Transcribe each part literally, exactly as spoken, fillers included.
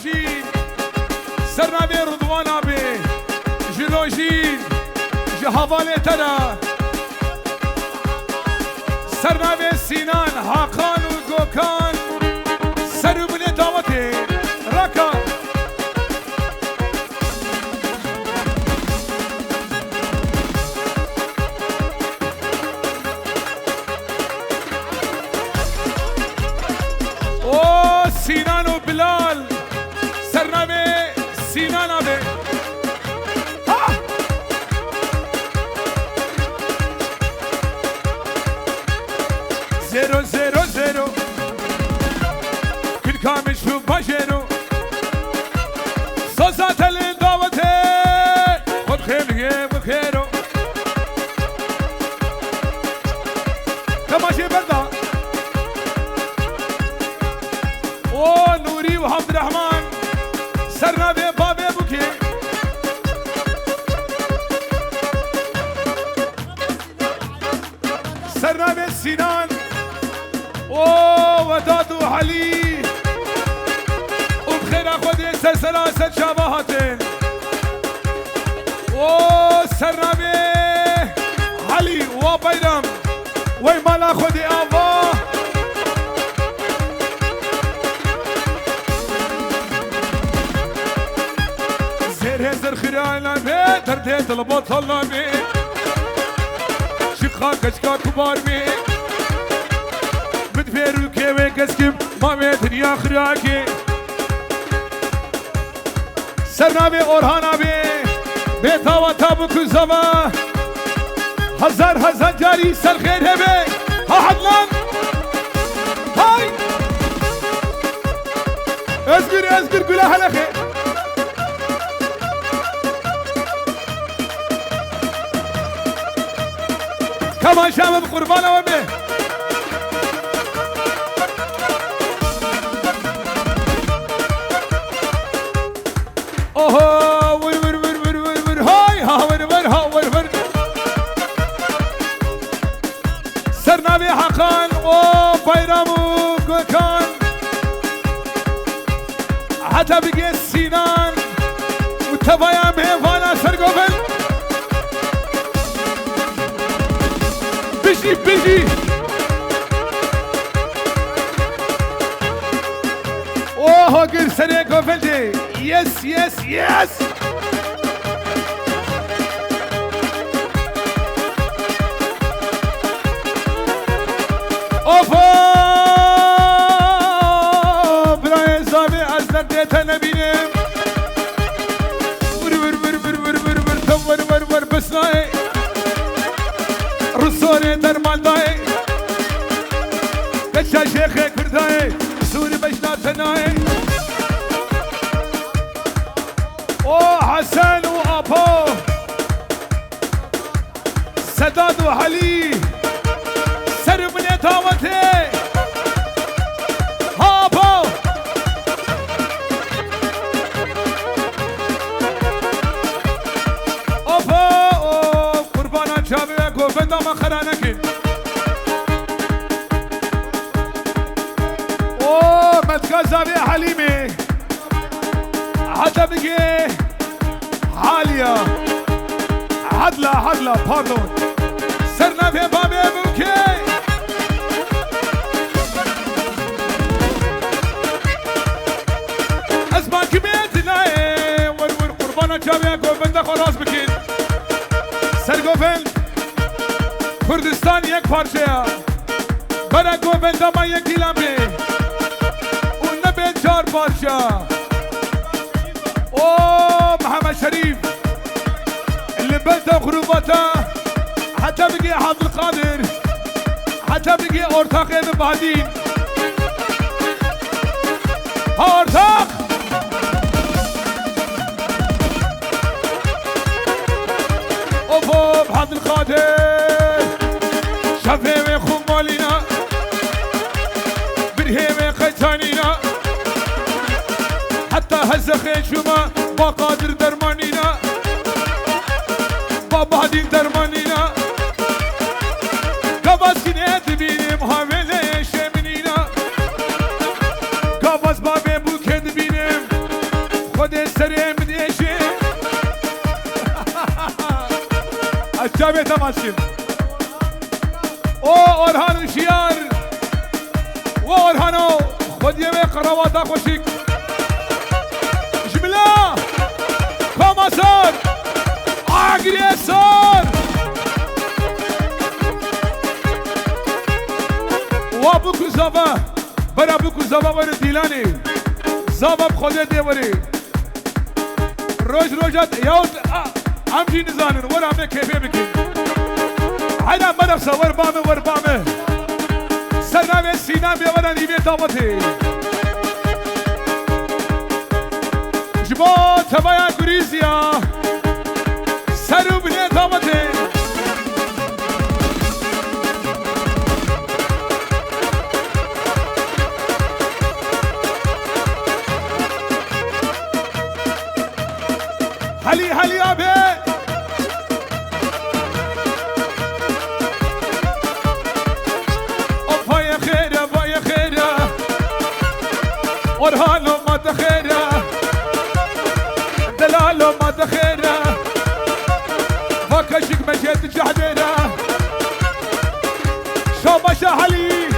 Jî ser navê Ridwan abi, ji lo jî ji hevalê te re, ser navê Sînan, Hakan û Gokan, ser û binê dawetê, raka. O Sînan û Bilal, ser navê Sînan abi. Ha! Zero, zero, zero. Kül kamiş bu bajero. Soza telin davete. Xwed xêr bigê, bi xêr o. Temaşê berda. O Nûrî û Hemdirehman. Ser navê bavê bûkê. Ser navê Sînan û Wedat û Helî û bi xêra Xwedê ser sera ser çava hatin. Û ser navê Helî wa Bayram wey mala Xwedê ava. Zêrê zirxirana be, derdê dil botala be. Şixa keçka kubar be. Min fêrûkê wê keskim, ma wê dinya xirake. Ser navê Orhan abi, bê tawa tabu ku zava. Hezar hezar carî ser xêr hebe. Ha Adnan. Hay. Özgür, Özgür Gül'e hele xêr. Kemal Şam'ı bi qurbana we be. Oho, vur, vur, vur. Hay, ha, vur, vur, ha, vur, vur. Ser navê Hakan û Bayram û Gökhan. Heta bigê Sînan û tevaya mêvana Sergovil. Bijî, bijî. Oho, gir serê govildê. Yes, yes, yes. Ofa! Birayê zavê ez derdê te nebînim. Vur, vur, vur, vur, vur, vur, vur, tam vur, vur, vur, bisnayê. Rusorê derman dayê. Geça şêxê kurdayê. Sûrî beşna tenayê. O Hesen û Apo. Sedad û Helî. Ser û binê dawetê. Ha Apo. Apo, o qurbana çavê we govenda me xera nekin. O metka zavê Helîmê. Heta bigê Haliya. Hadla, hadla, pardon. Ser navê babê Mûkê. Ez bakimê dilayê. Wer wer qurbana çavê govenda xwe rast bikin. Sergovend. Kurdistan yek parçeya. Bera govenda me yek îlan bê û nebe çar parça. O Mihemed Şerîf, li ber te xurûbata, heta bigê Abdulkadir, heta bigê ortaxê min Badîn. Ha ortax! Of, of, Abdulkadir. Şevê wê xwe malîna, birhê wê qetanîna. Heta hezexê şuma, ba Qadir dermanîna, ba Badîn dermanîna. Gavaz kîne dibînim, havêlê şeminîna. Gavaz babê bûkê dibînim. Xwedê serê min êşê. Ez çavê te maçim. O Orhan Şiyar. Wo Orhano. Xwediyê wê qerawata xweşik. Jimla. Komasar. Agresor. Wa bû ku zava. Bera bû ku zava were dîlanê. Zava bi Xwedê dê were. Roj roja te-, ya, a, em jî nizanin, were me kêfê bikin. Heyna merexsa, wer ba me, wer ba me. Ser navê Sînan bê were nîvê dawetê. Ji bo tevaya Gurîziya, ser û binê dawetê. Helî, helî abê. Vayê xêre, vayê xêre. Orhano ma te xêre. Delalo ma te xêre. Va keşik me jê tu ceh dêre. Şabaşa Helî.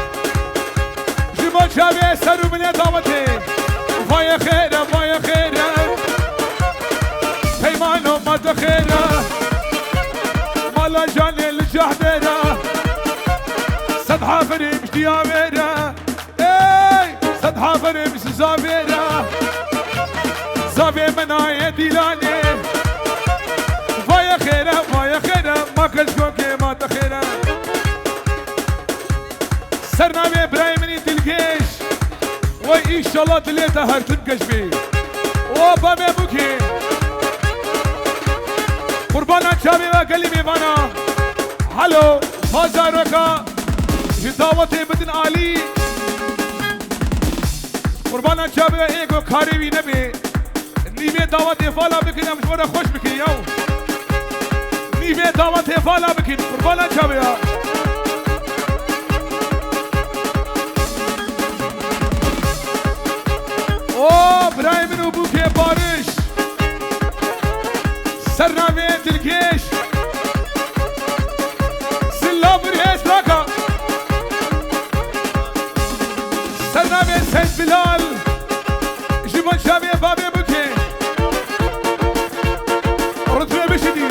Ji bo çavê ser û binê dawetê. Vayê xêre, vayê xêre. Peymano ma te xêre. Mala canê li cah dêre. Sed haferî piştî avêre. Ey! Sed haferî piştî zavêre. Zavê min ayê dîlanê. Vayê xêre, vayê xêre. Ma keşkokê ma te xêre. Ser navê birayê min î dilgêş. Wey, înşallah dilê te her tim geş bê. O bavê bûkê. Qurbana çavê we gelî mêvana. Halo, bazaroka ji dawetê bidin alî. Qurbana çavê we ê ku karê wî nebê. Nîvê dawetê vala bikin, em ji we re xweş bikin, yaw. Nîvê dawetê vala bikin, qurbana çavê ya. O birayê min û bûkê Bariş. Ser navê dilgêş. Silav bir hêz naka. Ser navê Seyt Bilal. Ji bo çavê bavê bûkê. Ritmê bişidî.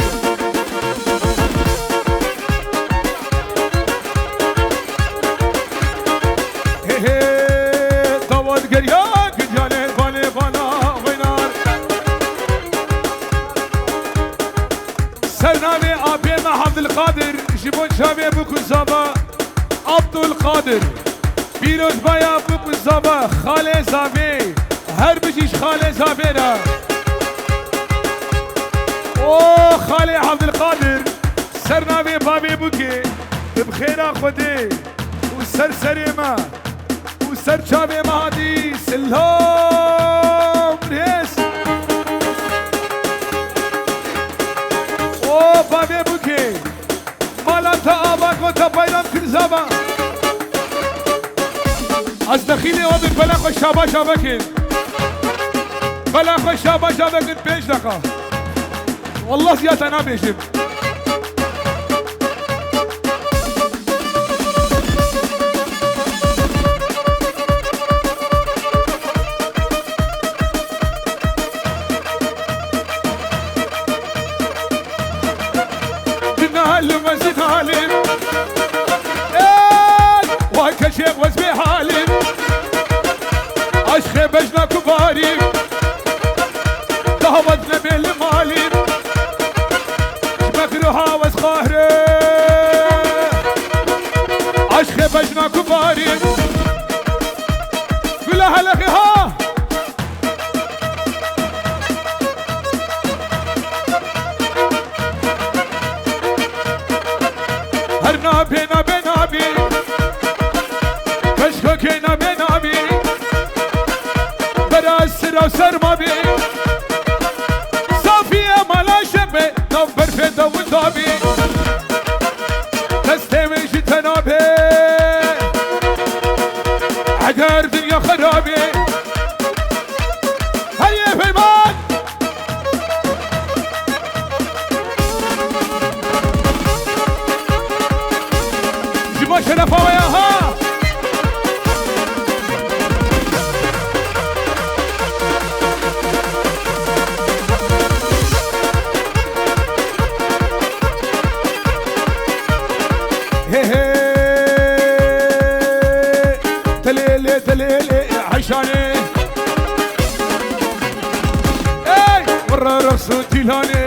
He he, dawat geriya, gidyane, bale, bala, oynar. Ser navê apê me Abdulkadir, ji bo çavê bûk û zava Abdulkadir. Pîrozbaya bûk û zava, xalê zavê, her bijî ji xalê zavê re. O xalê Abdulkadir, ser navê bavê bûkê, tu bi xêra Xwedê û ser serê me. Û ser çavê me hatî silav rêz. O bavê bûkê, mala te ava ku te bayram kir zava. Ez dexîlê we bin bela xwe şabaş avekin. Bela xwe şabaş avekin pênc deqa. Wallah ziya te nabêjim. Dinal mezî halim. Ey, vay keşek wez bê halim. Aşkê bejna kubarim. Dawet nebê li malî. Ji me giroha wez qahre. Aşkê bejna kubarim. Gula helexê ha. Her nabê, nabê, nabê. Keşkokê nabê, nabê. Bera sira serma bê. Safiye mala şebe, nav berfê de winda bê. Destê min ji te nabê. Eger dinya xerabê. Heye peyman. Re rexs û dîlanê,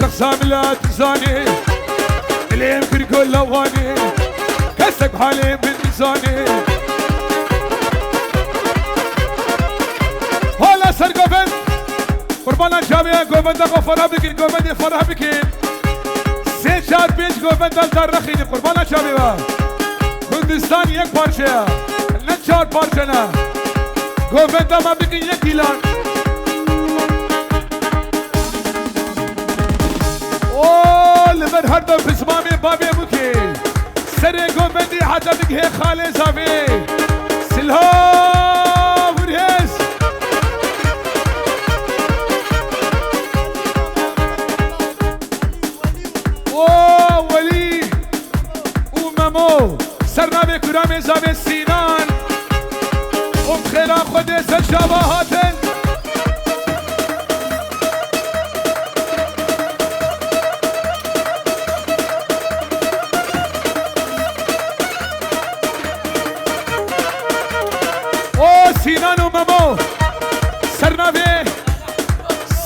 rexsa milet zanê, dilê em kir gol lewanê, kesek halê min nizanê. Hala ser govend, qurbana çavê govenda xwe ferah bikin, govendê ferah bikin. Sê çar pênc govenda li dar nexînin, qurbana çavê we. Kurdistan yek parçe ye, ne çar parçe ne. Govenda me bikin yek îlan. O li ber her du pismamê bavê bûkê. Serê govendî heta bigihê xalê zavê. Silav û rêz. O Welî û Memo, ser navê kuramê zavê Sînan. Û bi xêra Xwedê ser çava hatin. O Sînan û Memo, ser navê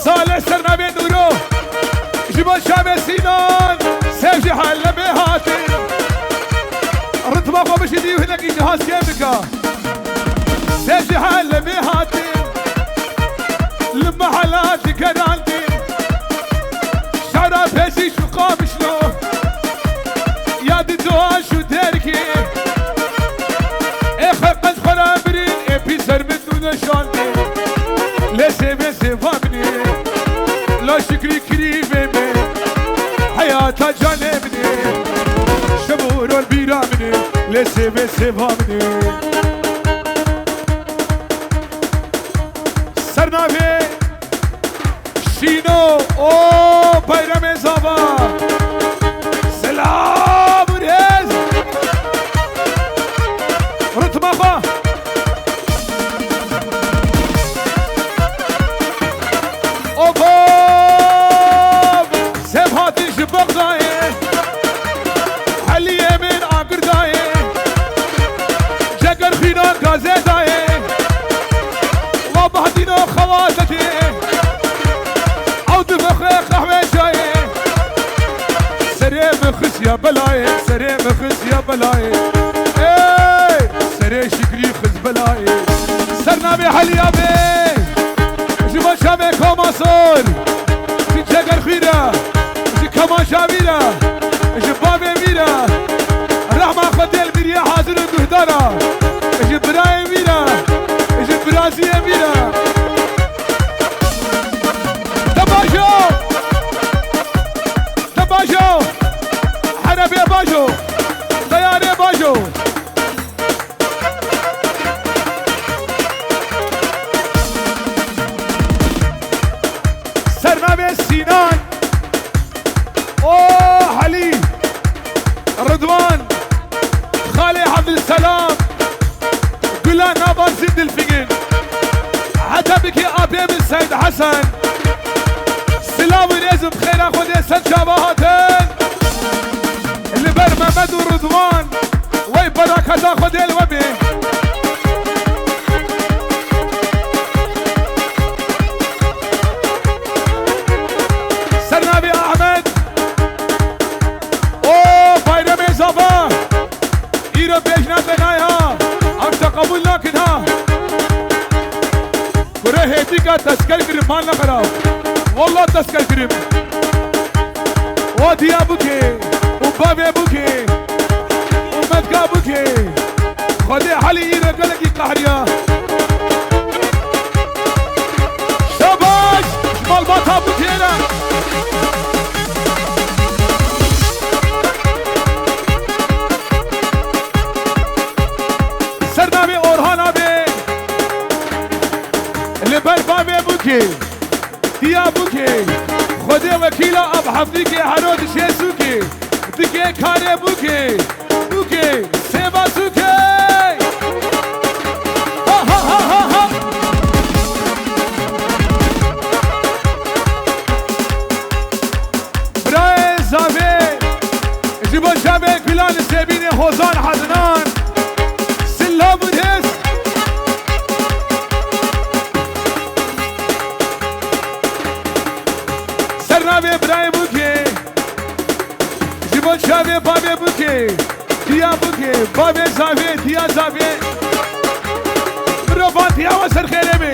Salê, ser navê Nûro, ji bo çavê Sînan, sev ji Helebê hatin. Ritma xwe bişidî û hinekî cihaz kêm bika. Sev ji Helebê hatin, li mehela digerandin. Şara Pezîş û Qamişlo, ya di doa şu derkê. Ê xwe qend xwe re birîn, ê pîser min nûne şandê. Lê sêvê sêva min ê, la şikrî kirîvê min. Heyata canê min ê, şev û rol bîra min ê. Lê sêvê sêva min ê. Ser navê Şîno, o Bayramê Zava. Selam û rêz. Ritma xwe. O kom, sev hatin ji Bexdayê. Heliyê min agirdayê. Ceger xîna gazê dayê. Wa bahdîno xewatetê. Ew dibixwe qehwe çayê. Serê min xistiya belayê, serê min xistiya belayê. Ey, serê Şikrî xist belayê. Ser navê Heliya bê. Ji bo çavê Koma Sor. Ji Cegerxwî re. Ji Kemaşa wî re. Ji bavê wî re. Rehma Xwedê li bîriyê hazir û guhdar e. Ji birayê wî re. Ji biraziyê wî re. De bajo! De bajo! Herebê bajo! Teyarê bajo! Ser navê Sînan, o Helî, Ridwan, xalê Hemdilselam, Gula nava Zîndilfîngin. Heta bikê apê min Seyd Hesen. Silav û rêz û bi xêra Xwedê ser çava hatin. Li ber Mehmet û Ridwan, wey bereketa Xwedê li we bê. Ser navê Ahmet û Bayramê Zava. Îro bêjna te nayê ha. Ev te qebûl nakin ha. Kure hêdîka tezker kirin, mal nexera. Wallah tezker kirin. O diya bûkê û bavê bûkê û medka bûkê. Xwedê Helî îro gelekî qehriya. Şabaş! Malbata bûkê re. Ser navê Orhan abê. Li ber bavê bûkê. Diya bûkê. Xwedê wekîla ev heftîkê hero dişê sûkê. Dikê karê bûkê. Bûkê. Sêva sûkê. Ha, ha, ha, ha, ha. Birayê zavê, ji bo çavê Gulan Sêbînê Hozan Hednan, silav û rêz. Çavê bavê bûkê, diya bûkê, bavê zavê, diya zavê. Mirovantiya we ser xêrê be.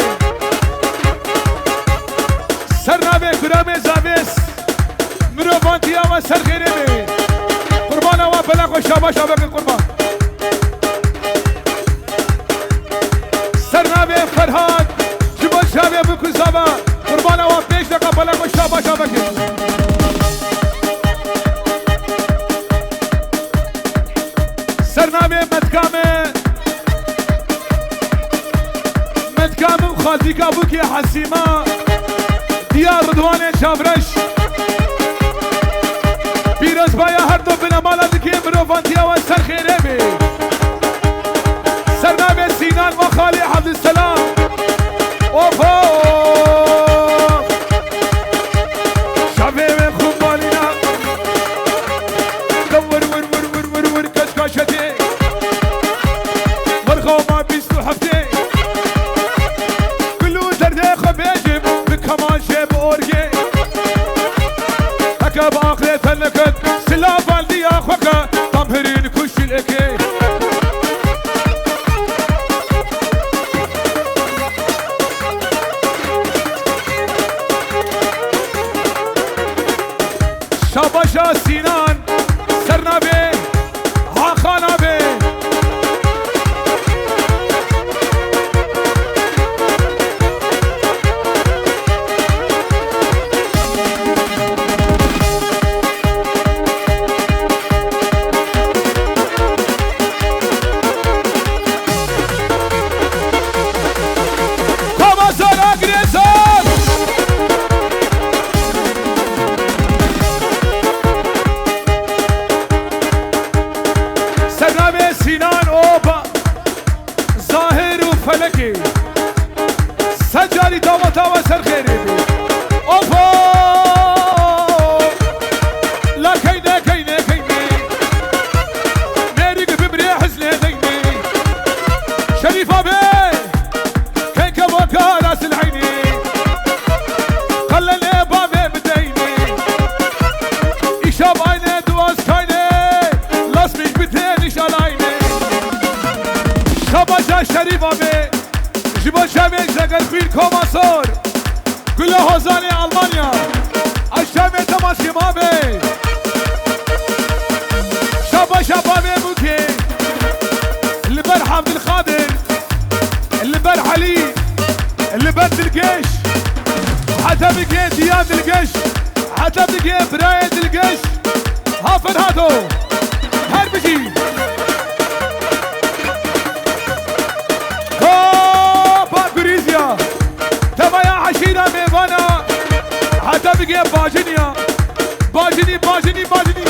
Ser navê kuramê zavê. Mirovantiya we ser xêrê be. Qurbana we bela xwe şabaşa bikin qurban. Ser navê Ferhat, ji bo çavê bûk û zava, qurbana we pênc deqa bela xwe şabaşa bikin. Ser navê Metkame, Metkam û xaltîka bûkê Hesîma, diya Ridwanê Çavreş. Pîrozbaya her du binemala dike, mirovantiya we ser xêrê be. Ser navê Sînan ve Xalî Evdulselam. Oho! Şevê wê xumbalîna. De wir, wir, wir, wir, wir, wir, keç kaşetê. Werxama bîst û heftê. Gul û derdê xwe bêjim, bi kemançê, bi orgê. Heke bi aqlê te nekir, silavan diya xwe ke, tam hirîn ku şilekê. Şabaşa Sînan, ser navê Hakan abi. Komazor Agresor. Ser navê Sînan Oba, Zahir û Felekê. Sed carî daweta we ser xêrê be. Opa! La keyne, keyne, keyne. Mêrik bimrê hiznê deyne. Şerîfa be. Keyke bo kara silheynê. Qellenê bavê bideyne. Îşab ayne duaz kayne. Lasmîş bitê nîşanayne. Şabaşa Şerîfa be. Ji bo çavê Zegerxwîn Komasor, Gula Hozanê Almanya, eşemê temaşê ma be. Şabaşa bavê bûkê, li ber Evdilqadir, li ber Elî, li ber Dilgeş, heta bigê diya Dilgeş, heta bigê birayê Dilgeş. Ha Ferhato, her bijî. Kapa Gurîzya, tevaya eşîra mêvana, heta bigê Baciniya. Bacini, Bacini, Bacini.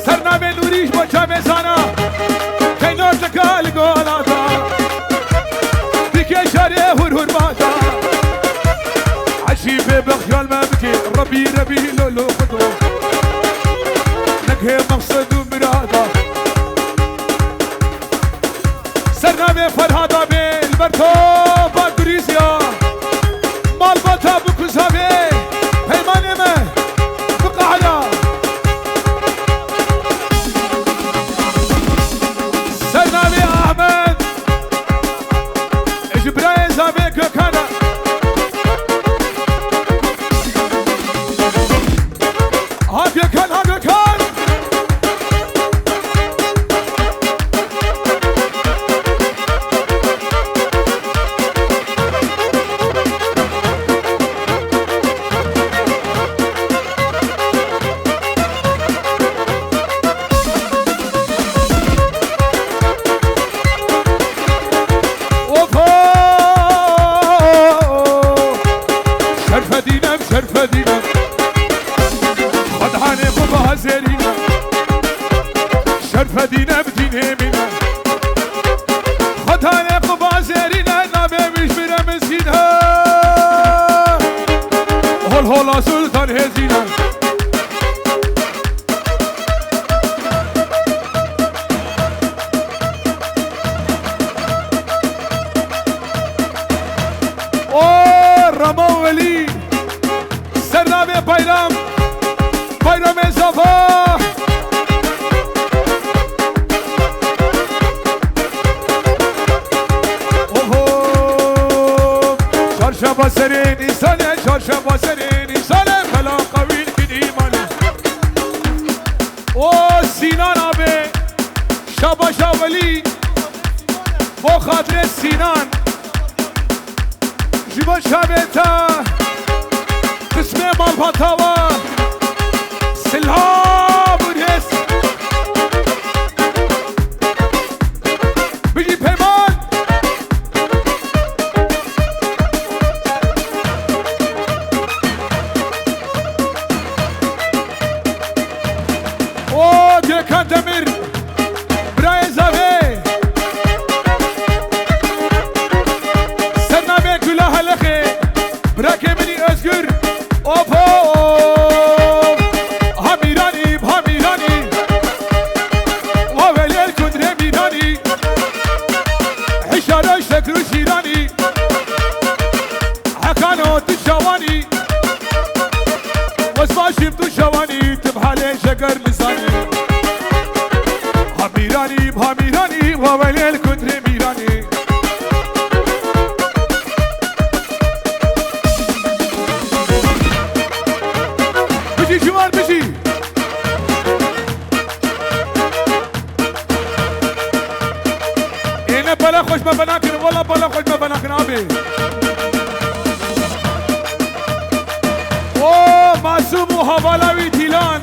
Ser navê Nûrî ji bo çavê zana, keynor dika li golata. Dike şarê hur hur bata. Eşî bê bexyal me bike, Rebî, Rebî, lo, lo, xudo. Neke meqsed û mirada. Ser navê Ferhada bê, li ber topa Gurîzya. Malbata bûk û zavê, peymanê me, bi qehra. Ser navê Ahmed, ji birayê zavê Gökhan e. Ha Gökhan, ha Gökhan. Oho! Şerfedînem, şerfedînem. Xwedanê xwe bi hazêrîne. Şerfedînem dînê mîne. Xwedanê xwe bi hazêrîne. Navê wî ji bîre min zîne. Hol hola Sultan Hêzîne. O Sînan abi, şabaşa welî, bo xatirê Sînan. Ji bo çavê te, qismê malbata we, silav û rêz. Bijî Peyman! O Gökhan Demir, birayê zavê. Sernavê Gula Helixê, birakê min î Özgür. Opo! Ha Mîranî, ha Mîranî. Wa welêl kundrê Mîranî. Hişaro şekru şîranî. Hekano tu şawanî. Wez başim tu şawanî. Tim halê jeger nizanî. Ha Mîranî, ha Mîranî. Wa welêl kundrê Mîranî. Bijî ciwan, bijî. Êne bela xweş me venakin, wela bela xweş me venakin abi. O Masûm û hevala wî Dîlan.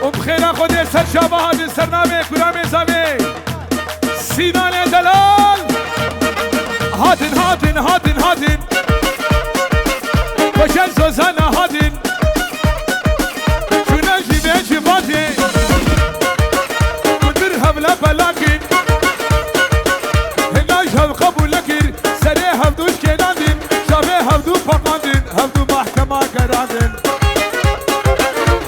Û bi xêra Xwedê ser çava hatin, ser navê kuramê zavê. Sînanê delal. Hatin, hatin, hatin, hatin. Koşer zozana hatin. Şuna jî vê civatê. Kundir hevle belakin. Hêna ji hev qebûl nekir. Serê hevdû şkênandin. Çavê hevdû paqandin. Hevdû mahkema gerandin.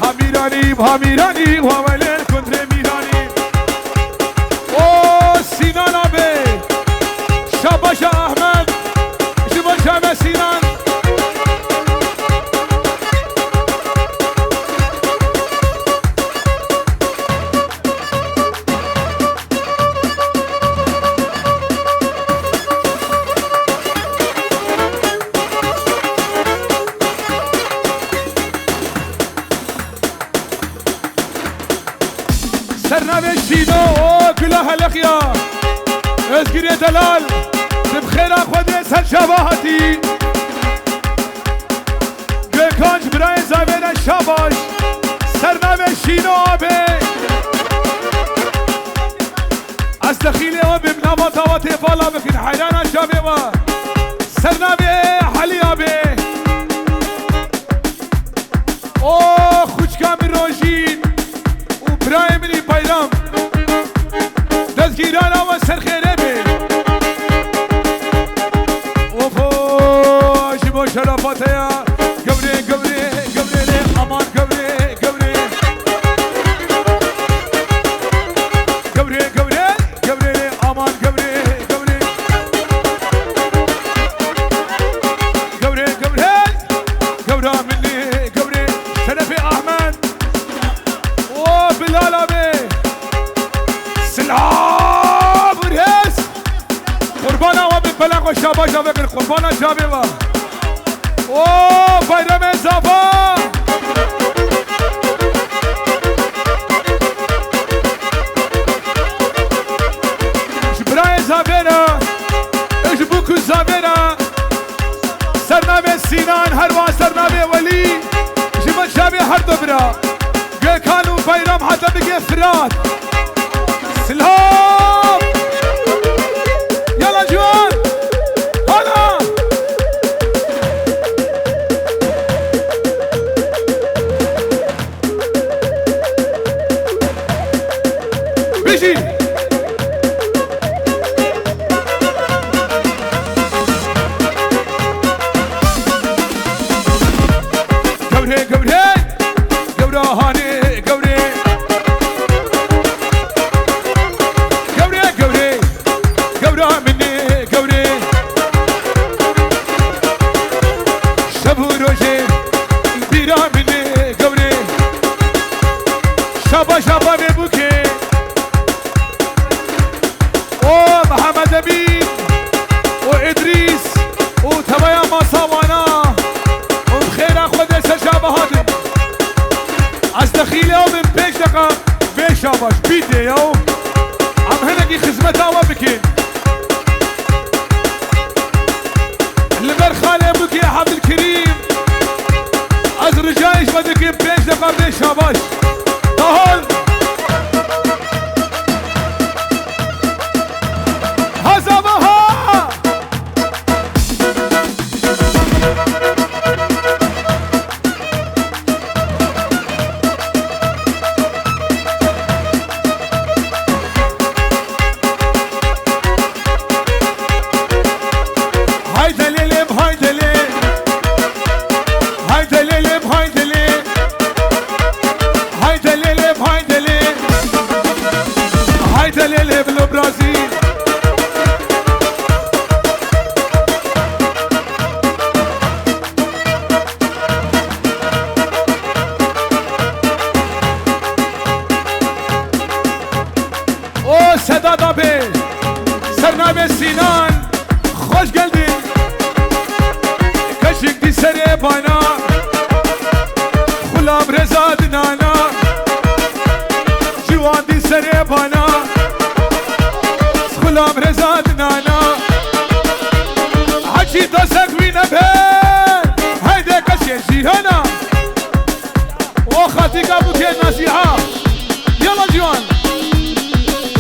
Ha Mîranî, ha Mîranî, ha welêl kundrê Mîranî. O Sînan abi, şabaşa Ahmed, ji bo çavê Sînan. Ser navê Şîno, o Gula Helexiya. Özgürê Delal, tu bi xêra Xwedê ser çava hatî. Gökhan ji birayê zavê re şabaş. Ser navê Şîno abi. Ez dexîlê we bim, nava tawa tê vala bikin, heyrana çavê we. Ser navê Helî abi. O xwişka min Rojîn û birayê min î Bayram. Destgîrana we ser xêrê be. Ofo, ji bo şerafata ya. Gewrê, gewrê, gewrê lê, aman gewrê, gewrê. Gewrê, gewrê, gewrê lê, aman gewrê, gewrê. Gewrê, gewrê, gewra min lê, gewrê. Şerefê Ahmet. O Bilal abi. Silav û rêz. Qurbana we bin, bela xwe şabaşa vekin, qurbana çavê we. O Bayramê Zava. Ji birayê zavê re, ji bo ku zavê re. Ser navê Sînan, her wa ser navê Welî, ji min çavê her du bira. Gökhan û Bayram heta bigê Firat. Silav! Yala ciwan! Hala! Bijî! Gewre, gewre, gewra hanê, gewre. Gewre, gewre, gewra min ê, gewre. Şev û rojê bîra min ê, gewre. Şaba, şaba vê bûkê. O Mihemed Emîn, o Îdrîs, o tevaya masa wana, o bi xêra Xwedê ser çava hatin. Ez dexîlê ew bin pêş de Vê şabaş bîtê ya. Em hinekî xizmeta we bikin. Li ber xalê Bukê Ebdulkerîm, ez ricayê ji we dikim, pênc deqa vê şabaş. Dahol. Hazava ha! Hayde lelem, hayde le. Hayde lelem, hayde le. Hayde lelem, hayde le. Hayde lelem, lo Brazil. O Sedat abi, ser navê Sinan, hoş geldin. Keşik di serê bana, xulam reza dinana. Ciwan di serê bana, xulam reza dinana. Hacî dosek wî nebe, hayde kesê cîhana. O xatîka Bukê Nasîha. Yala ciwan.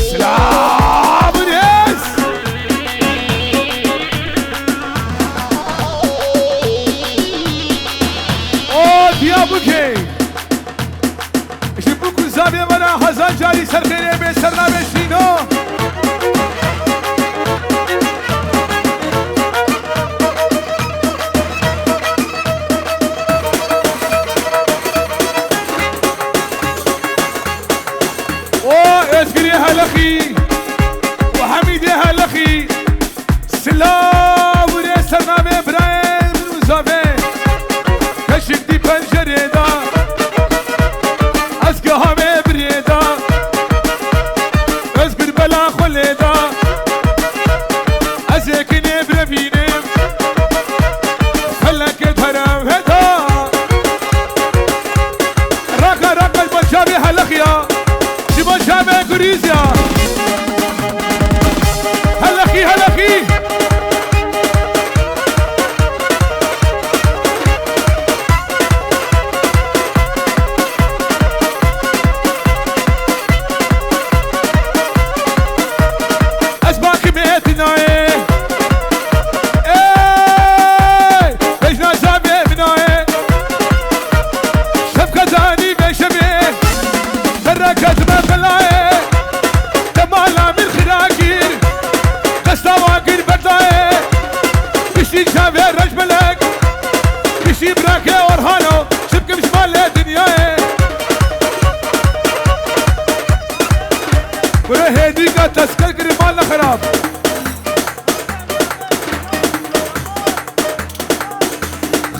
Silav û rêz. O diya Bukê. Ji Bûk û Zavê me re hezar carî ser xêrê bê, ser navê Şîno. O Özgürê Helexî û Hemîdê Helexî. Silav û rê ser navê birayê min û zavê. Keşik dî pencerê da, ez giha wê birê da. Özgür bela xwe lê da, ez ê kinê birevînim. Felekê derew heda. Raka, raka, ji bo çavê Helexiya, ji bo çavê Gurîziya. Helexî, Helexî. Ez bakimê dinayê. Ey, bejna zavê binayê. Şevka zanî vê şevê. Dereke dime belayê. Demala min xira kir. Desta wa kir berdayê. Piştî çavê rejbelek. Piştî birake Orhano. Çi bikim ji malê dinyayê. Kure hêdîka tezker kir mal ne xirab.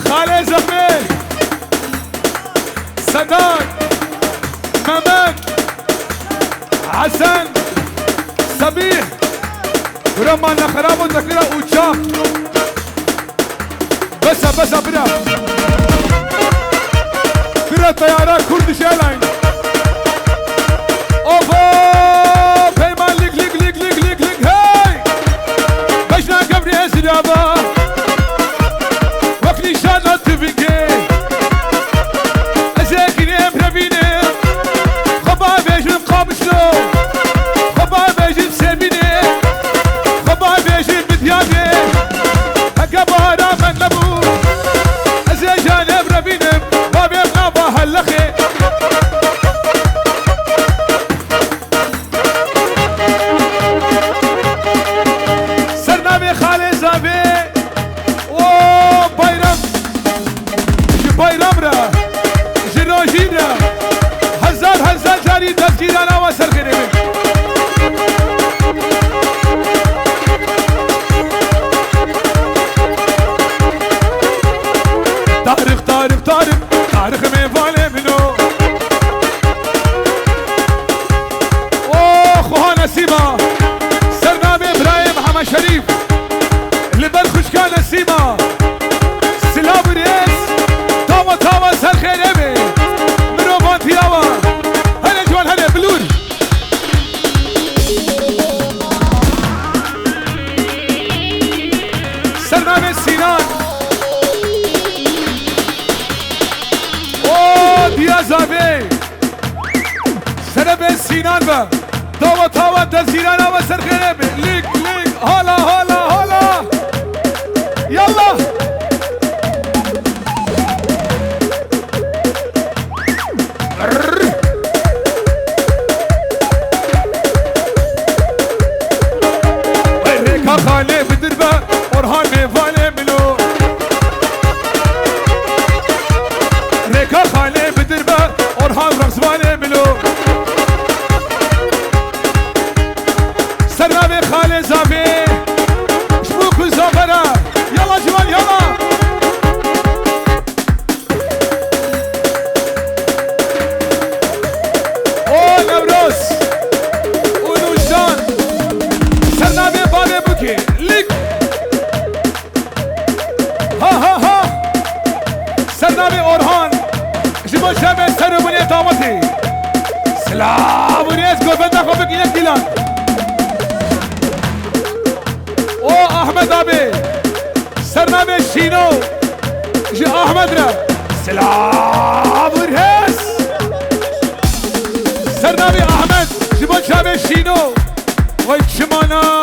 Xalê Zexmê, Sedat, Mehmet, Hesen, Sebîh, bira ma nexerab û tekira û çax. Bes e, bes e, bira. Bira teyara Kurdish Airlines. Ovo! Peyman lik, lik, lik, lik, lik, lik, hey! Bejna Gevrê Zirava. Wek nîşana tivingê. Ez ê girêm revînim. Xwe bavêjim Qamişlo. Xwe bavêjim Semînê. Xwe bavêjim Midyadê. Heke bahara me nebû, ez ê janê birevînim, bavê min nava Helexê. Ser navê Xalê Zavê û Bayram, ji Bayram re, ji Rojîn re, hezar hezar carî destgîrana we ser xêrê bin. Tarix, tarix, tarix, tarix mêvanê min o. O, xuha Nesîma, ser navê birayê Mihemed Şerîf, li ber xwişka Nesîma, silav û rêz, tawa tawa ser xêrê be, mirovantiya we, her Tînan be. Dawa tawa dezgîrana we ser xêrê be. Lik, lik, hala, hala, hala. Yallah. Rrr. Hey, rêka xalê bidir be, Orhan mêvanê min o. Rêka xalê bidir be, Orhan rexzvanê min o. Ser navê xalê zavê, ji bo ku zavera. Yala ciwan, yala. O Newroz û Nûşan, ser navê bavê bûkê, lik. Ha, ha, ha. Ser navê Orhan, ji bo çavê ser û binê dawetê. Silav û rêz govenda xwe bik yek dîlan. O Ahmed abi, ser navê Şîno, ji Ahmed re. Silav û rêz. Ser navê Ahmed, ji bo çavê Şîno. Vay çimana.